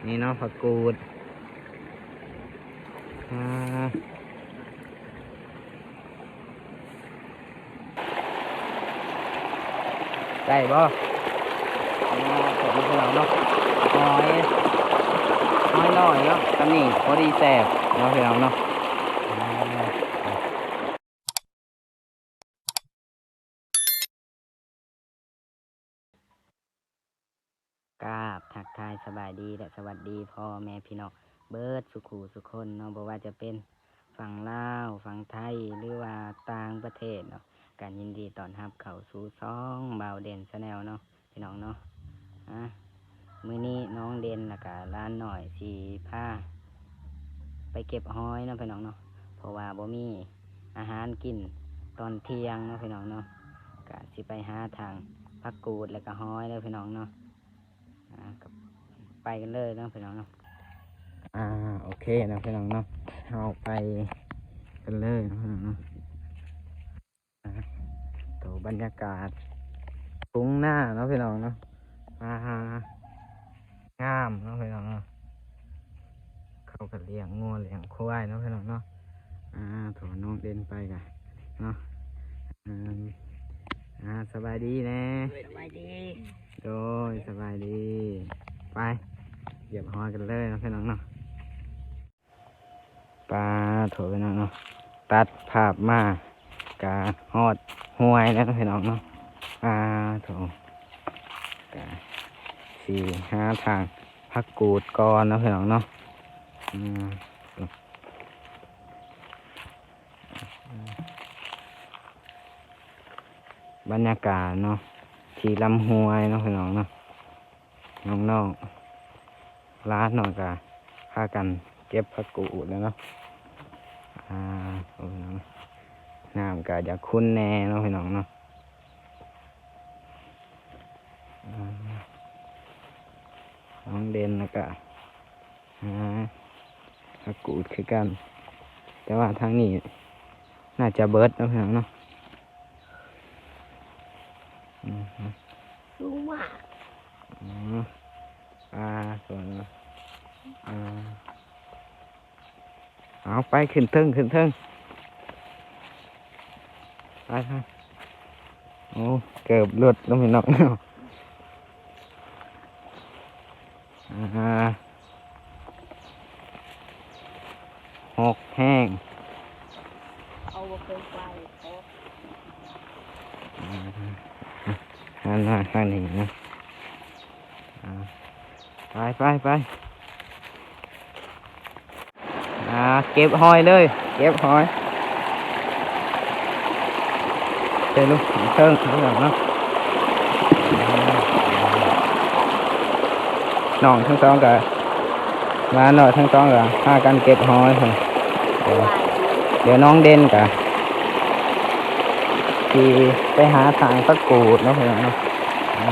ນີ້ເນາະ ຜັກກູດ ອ່າ ໄດ້ບໍ່? ອ່າ ຂອບຄຸນພີ່ນ້ອງເນາະ ຫອຍ ຫອຍນ້ອຍເນາະ ສ່ຳນີ້ພໍດີແຊບເນາະ ພີ່ນ້ອງເນາະ ອ່າ. ກາບທັກທາຍສະບາຍດີແລະສະຫວັດດີພໍ່ແມ່ພີ່ນ້ອງເບິດສູ່ຄູ່ສູ່ຄົນເນາະ ບໍ່ວ່າຈະເປັນຝັ່ງລາວ ຝັ່ງໄທ ຫຼືວ່າຕ່າງປະເທດເນາະ ກະຍິນດີຕ້ອນຮັບເຂົ້າສູ່ຊ່ອງບ່າວເດັ່ນ Channel ເນາະ ພີ່ນ້ອງເນາະ ອ່າ ມື້ນີ້ນ້ອງເດັ່ນແລ້ວກະຫຼານນ້ອຍຊິພາໄປເກັບຫອຍເນາະ ພີ່ນ້ອງເນາະ ເພາະວ່າບໍ່ມີອາຫານກິນຕອນທ່ຽງເນາະ ພີ່ນ້ອງເນາະ ກະຊິໄປຫາທາງຜັກກູດແລ້ວກະຫອຍເດີ ພີ່ນ້ອງເນາະ ອ່າ ກະໄປກັນເລີຍເນາະ ພີ່ນ້ອງເນາະ ອ່າ ໂອເຄເນາະ ພີ່ນ້ອງເນາະ ເຮົາໄປກັນເລີຍເນາະ ພີ່ນ້ອງເນາະ. ໂຕບັນຍາກາດທົ່ງນາເນາະ ພີ່ນ້ອງເນາະ ອ່າ ງາມເນາະ ພີ່ນ້ອງເນາະ ເຂົາກະລ້ຽງງົວລ້ຽງຄວາຍເນາະ ພີ່ນ້ອງເນາະ ອ່າ ໂຕນ້ອງເດັ່ນໄປກະເນາະ ອ່າ ອ່າ ສະບາຍດີແດ່ ສະບາຍດີ ໂດຍ ສະບາຍດີ ໄປ ຮຽບຮ້ອຍກັນເລີຍເນາະ ພີ່ນ້ອງເນາະ. ປາໂທ້ ພີ່ນ້ອງເນາະ ຕັດພາບມາກະຮອດຫ້ວຍແລ້ວເນາະ ພີ່ນ້ອງເນາະ ປາໂທ້ ກະຊິຫາທາງຜັກກູດກ່ອນເນາະ ພີ່ນ້ອງເນາະ ອືມ ບັນຍາກາດເນາະ ທີ່ລຳຫ້ວຍເນາະ ພີ່ນ້ອງເນາະ. ນ້ອງໆ ຫຼານນ້ອຍກະພາກັນເກັບຜັກກູດແລ້ວເນາະ ອ່າ ໂອ້ຍ ນ້ຳກະຢາກຂຸ່ນແດ່ເນາະ ພີ່ນ້ອງເນາະ ອ່າ ນ້ອງເດັ່ນແລ້ວກະຫາຜັກກູດຄືກັນ ແຕ່ວ່າທາງນີ້ໜ້າຈະເບິດເນາະ ພີ່ນ້ອງເນາະ ອືມ ສູງມາກ ອືມ ອ່າ ສວນເນາະ ອ່າ ເອົາ ໄປຂຶ້ນເທິງ ຂຶ້ນເທິງ ໄປ ໄປ ໂອ້ ເກີບຫຼຸດເນາະ ພີ່ນ້ອງເນາະ ອ່າ ຫົກແຮງ ເອົາບໍ່ເຄີຍໄປ ອືມ ຫັນມາທາງນີ້ນະ ອ່າ ໄປ ໄປ ໄປ ອ່າ ເກັບຫອຍເລີຍ ເກັບຫອຍ ເດີລູກ ເທິງ ເທິງເນາະ ນ້ອງທັງສອງກະ ຫຼານນ້ອຍທັງສອງກະພາກັນເກັບຫອຍ ດຽວນ້ອງເດັ່ນກະຊິໄປຫາທາງຜັກກູດເນາະ ພີ່ນ້ອງເນາະ ອ່າ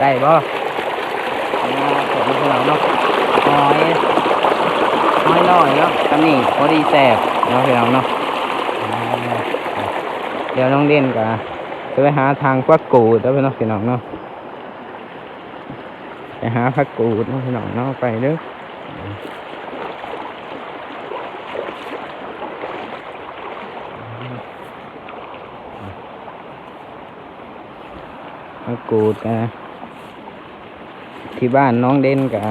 ໄດ້ບໍ່? ອ່າ ຂອບຄຸນພີ່ນ້ອງເນາະ ຫອຍ ຫອຍນ້ອຍເນາະ ສ່ຳນີ້ພໍດີແຊບເນາະ ພີ່ນ້ອງເນາະ ອ່າ ດຽວນ້ອງເດັ່ນກະຊິໄປຫາທາງຜັກກູດເດີພີ່ນ້ອງ ພີ່ນ້ອງເນາະ ໄປຫາຜັກກູດເນາະ ພີ່ນ້ອງເນາະ ໄປເດີ. ຜັກກູດກະ ທີ່ບ້ານນ້ອງເດັ່ນກະ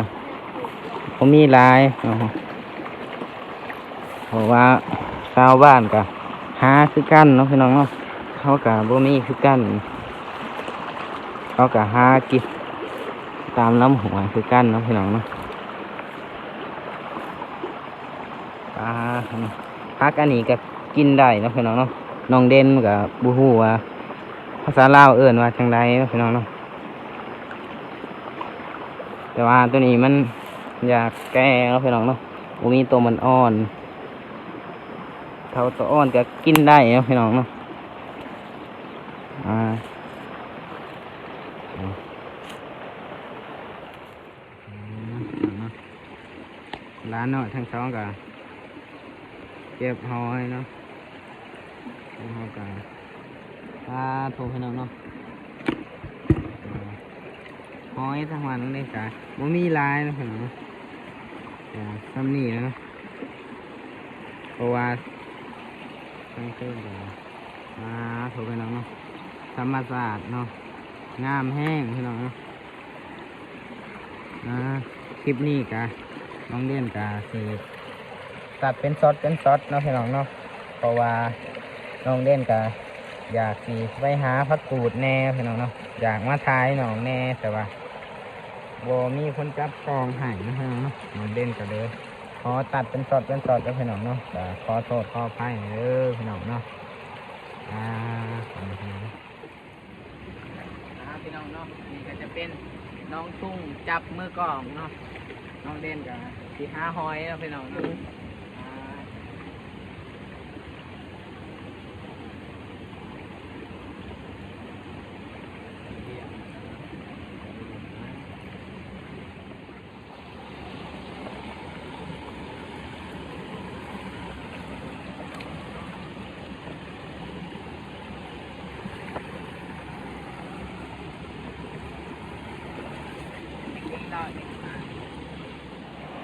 ບໍ່ມີຫຼາຍເນາະ ເພາະວ່າຊາວບ້ານກະຫາຄືກັນເນາະ ພີ່ນ້ອງເນາະ ເຮົາກະບໍ່ມີຄືກັນ ເຮົາກະຫາກິນຕາມລຳຫ້ວຍຄືກັນເນາະ ພີ່ນ້ອງເນາະ. ອ່າ ຜັກອັນນີ້ກະກິນໄດ້ເນາະ ພີ່ນ້ອງເນາະ ນ້ອງເດັ່ນກະບໍ່ຮູ້ວ່າພາສາລາວເອີ້ນວ່າຈັ່ງໃດເນາະ ພີ່ນ້ອງເນາະ ແຕ່ວ່າໂຕນີ້ມັນຢາກແກ່ເນາະ ພີ່ນ້ອງເນາະ ບໍ່ມີໂຕມັນອ່ອນ ເທົ່າໂຕອ່ອນກະກິນໄດ້ເນາະ ພີ່ນ້ອງເນາະ ອ່າ. ອືມ ເນາະ ຫຼານນ້ອຍທັງສອງກະເກັບຫອຍເນາະ ເຮົາກະ ປາໂທ້ ພີ່ນ້ອງເນາະ ຫອຍທາງບ້ານນ້ອງເດນກະບໍ່ມີຫຼາຍເນາະພີ່ນ້ອງເນາະ ກະສ່ຳນີ້ແຫຼະເນາະ ເພາະວ່າທາງເທິງກະ ອ່າ ໂຖ ພີ່ນ້ອງເນາະ ທຳມະຊາດເນາະ ງາມແຮງພີ່ນ້ອງເນາະ. ອ່າ ຄລິບນີ້ກະ ນ້ອງເດນກະຊິຕັດເປັນຊັອດເປັນຊັອດເນາະພີ່ນ້ອງເນາະ ເພາະວ່ານ້ອງເດນກະຢາກຊິໄປຫາຜັກກູດແດ່ພີ່ນ້ອງເນາະ ຢາກມາຖ່າຍນ້ອງແດ່ ແຕ່ວ່າບໍ່ມີຄົນຈັບກ້ອງໃຫ້ເນາະພີ່ນ້ອງເນາະ ນ້ອງເດນກະເລີຍຂໍຕັດເປັນຊັອດເປັນຊັອດເດີພີ່ນ້ອງເນາະ ກະຂໍໂທດຂໍອະໄພເດີພີ່ນ້ອງເນາະ. ອ່າ ອ່າ ພີ່ນ້ອງເນາະ ນີ້ກະຈະເປັນນ້ອງທຸງຈັບມືກ້ອງເນາະ ນ້ອງເດນກະຊິຫາຫອຍເນາະພີ່ນ້ອງເນາະ. ອ່າ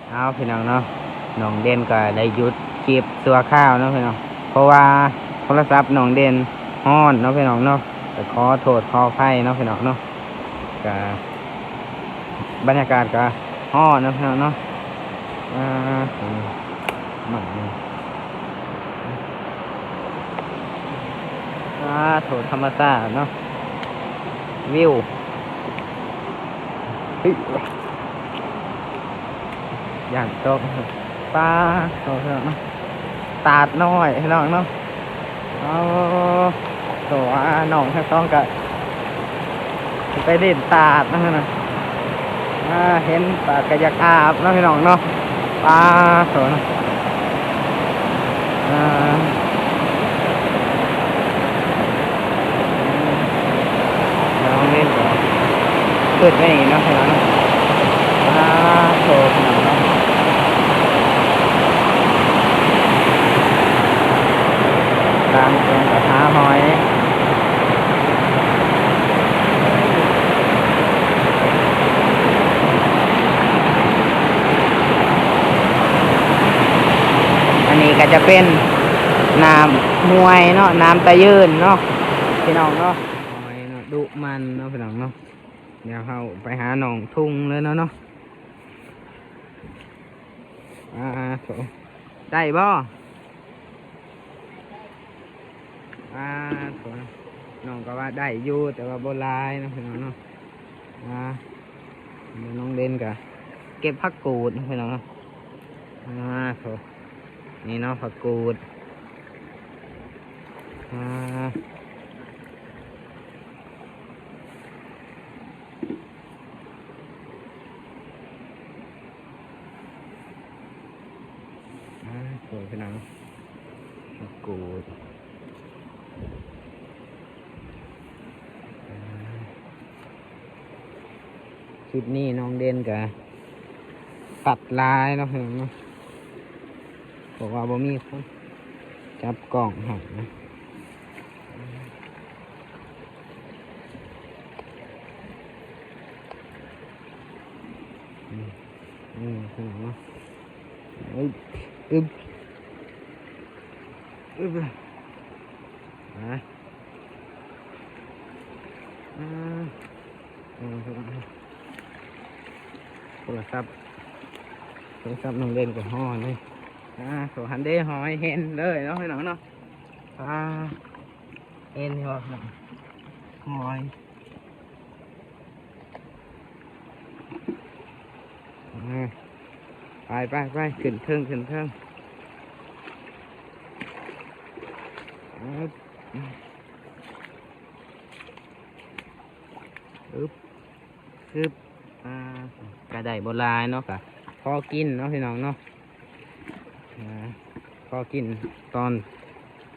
ເອົາ ພີ່ນ້ອງເນາະ ນ້ອງເດນກະໄດ້ຢຸດຄລິບຊົ່ວຄາວເນາະພີ່ນ້ອງ ເພາະວ່າໂທລະສັບນ້ອງເດນຮ້ອນເນາະພີ່ນ້ອງເນາະ ກະຂໍໂທດຂໍອະໄພເນາະພີ່ນ້ອງເນາະ. ກະບັນຍາກາດກະຮ້ອນເນາະພີ່ນ້ອງເນາະ ອ່າ ມັນ ອ່າ ໂຖ ທຳມະຊາດເນາະ ວິວ ເຮີ້ຍ ຢ້ານຕົກ ປາໂທ ພີ່ນ້ອງເນາະ ຕາດນ້ອຍພີ່ນ້ອງເນາະ. ເອົາ ໂຕ ນ້ອງທັງສອງກະຊິໄປຫຼິ້ນຕາດເນາະ ອ່າ ເຫັນຕາດກະຢາກອາບເນາະພີ່ນ້ອງເນາະ ປາໂທ ເນາະ ອ່າ ນ້ອງເລນກະຂຶ້ນໄປນີ້ເນາະພີ່ນ້ອງເນາະ ປາໂທ ພີ່ນ້ອງເນາະ. ຕາມເຄື່ອງກະຫາຫອຍ ອັນນີ້ກະຈະເປັນນ້ຳຫ້ວຍເນາະ ນ້ຳຕາຍືນເນາະ ພີ່ນ້ອງເນາະ ຫອຍເນາະ ດຸໝັ່ນເນາະ ພີ່ນ້ອງເນາະ. ດຽວເຮົາໄປຫານ້ອງທຸງເລີຍເນາະ ເນາະ. ອ່າ ໂຖ ໄດ້ບໍ່? ອ່າ ໂຖ ນ້ອງກະວ່າໄດ້ຢູ່ ແຕ່ວ່າບໍ່ຫຼາຍເນາະ ພີ່ນ້ອງເນາະ. ອ່າ ດຽວນ້ອງເລນກະເກັບຜັກກູດເນາະ ພີ່ນ້ອງເນາະ. ອ່າ ໂຖ ນີ້ເນາະ ຜັກກູດ ອ່າ. ອ່າ ໂອ້ ພີ່ນ້ອງ ໝາກກູດ ອ່າ ຄລິບນີ້ນ້ອງເດນກະຕັດຫຼາຍເນາະ ພີ່ນ້ອງເນາະ ເພາະວ່າບໍ່ມີຄົນຈັບກ້ອງໃຫ້ນະ. ອືມ ອືມ ພີ່ນ້ອງເນາະ ອຶບ ອຶບ ອຶບ ອ່າ ອ່າ ໂທລະສັບ ໂທລະສັບນ້ອງເດນກະຮ້ອນເລີຍ. ອ່າ ໂທ ຫັ້ນເດ້ ຫອຍ ເຫັນເລີຍເນາະ ພີ່ນ້ອງເນາະ. ອ່າ ເຫັນຢູ່ບໍ່ ຫອຍ ເອີ ໄປ ໄປ ໄປ ຂຶ້ນເທິງ ຂຶ້ນເທິງ ອຶບ ອຶບ ອຶບ ອ່າ ກະໄດ້ບໍ່ຫຼາຍເນາະ ກະພໍກິນເນາະ ພີ່ນ້ອງເນາະ. ອ່າ ພໍກິນຕອນ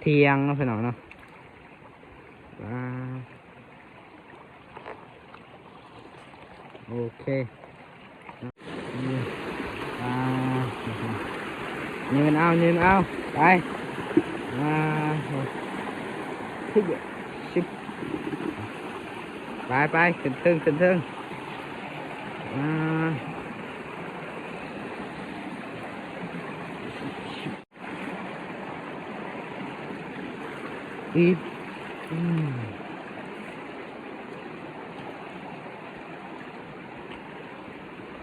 ທ່ຽງເນາະ ພີ່ນ້ອງເນາະ. ອ່າ ໂອເຄ ອືມ ອ່າ ຢືນເອົາ ຢືນເອົາ ໄປ ອ່າ ຊຶບ ຊຶບ ໄປ ໄປ ຂຶ້ນເທິງ ຂຶ້ນເທິງ. ອ່າ ອີກ ອືມ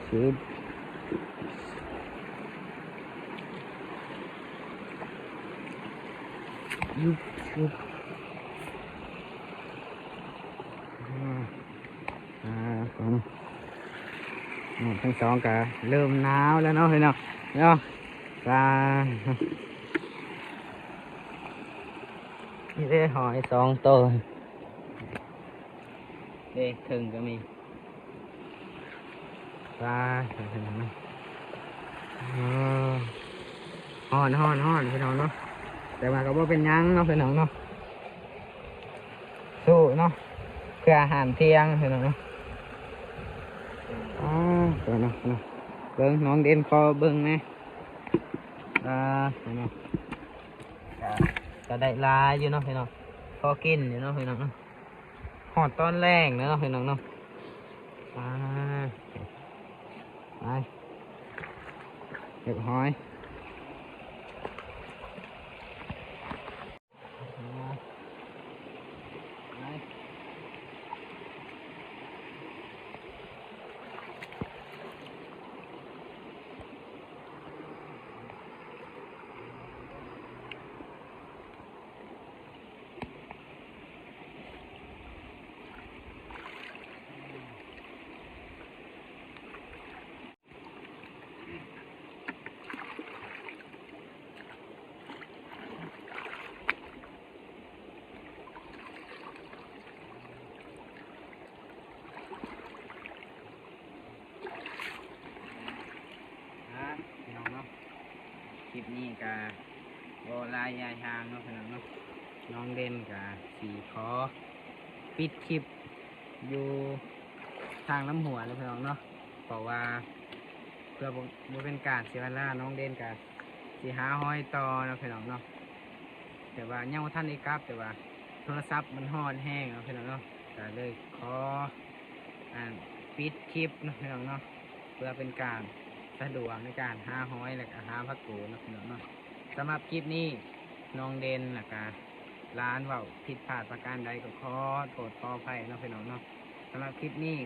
ຊຶບ ຊຶບ ຊຶບ ອາ ອ່າ ຂອງ ນ້ອງທັງສອງກະເລີ່ມໜາວແລ້ວເນາະ ພີ່ນ້ອງເນາະ. ກະ ນີ້ເດ້ ຫອຍສອງໂຕ ເດ້ ເຖິງກໍມີ. ປາ ເອີ ຮ້ອນ ຮ້ອນ ຮ້ອນ ພີ່ນ້ອງເນາະ ແຕ່ວ່າກໍບໍ່ເປັນຫຍັງເນາະ ພີ່ນ້ອງເນາະ. ສູ້ເນາະ ເພື່ອອາຫານທ່ຽງ ພີ່ນ້ອງເນາະ. ອາ ເບິ່ງ ນ້ອງເດັ່ນຂໍເບິ່ງແດ່. ອາ ພີ່ນ້ອງ ກະ ກະໄດ້ຫຼາຍຢູ່ເນາະ ພີ່ນ້ອງ ພໍກິນຢູ່ເນາະ ພີ່ນ້ອງເນາະ. ຮອດຕອນແລງແລ້ວເນາະ ພີ່ນ້ອງເນາະ. ອາ ໄປ ຮຽບຮ້ອຍ. ອ່າ ພີ່ນ້ອງເນາະ ຄລິບນີ້ກະບໍ່ຫຼາຍຍາຍຫ່າງເນາະ ພີ່ນ້ອງເນາະ. ນ້ອງເດັ່ນກະຊິຂໍປິດຄລິບຢູ່ທາງລຳຫ້ວຍເນາະ ພີ່ນ້ອງເນາະ. ເພາະວ່າເພື່ອບໍ່ ບໍ່ເປັນການເສຍເວລາ ນ້ອງເດັ່ນກະຊິຫາຫອຍຕໍ່ເນາະ ພີ່ນ້ອງເນາະ. ແຕ່ວ່າຍັງບໍ່ທັນໄດ້ກັບ ແຕ່ວ່າໂທລະສັບມັນຮ້ອນແຮງເນາະ ພີ່ນ້ອງເນາະ ກະເລີຍຂໍ ອັນ ປິດຄລິບເນາະ ພີ່ນ້ອງເນາະ ເພື່ອເປັນການສະດວກໃນການຫາຫອຍ ແລະກະຫາຜັກກູດເນາະ ພີ່ນ້ອງເນາະ. ສຳລັບຄລິບນີ້ ນ້ອງເດັ່ນ ແລະກະຫຼານເວົ້າຜິດພາດປະການໃດກໍຂໍໂທດຂໍອະໄພເນາະ ພີ່ນ້ອງເນາະ. ສຳລັບຄລິບນີ້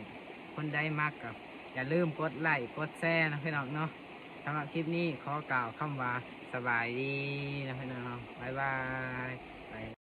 ຄົນໃດມັກກໍຢ່າລືມກົດໄລກົດແຊເນາະ ພີ່ນ້ອງເນາະ. ສຳລັບຄລິບນີ້ຂໍກ່າວຄຳວ່າສະບາຍດີເນາະ ພີ່ນ້ອງເນາະ. ບາຍບາຍ.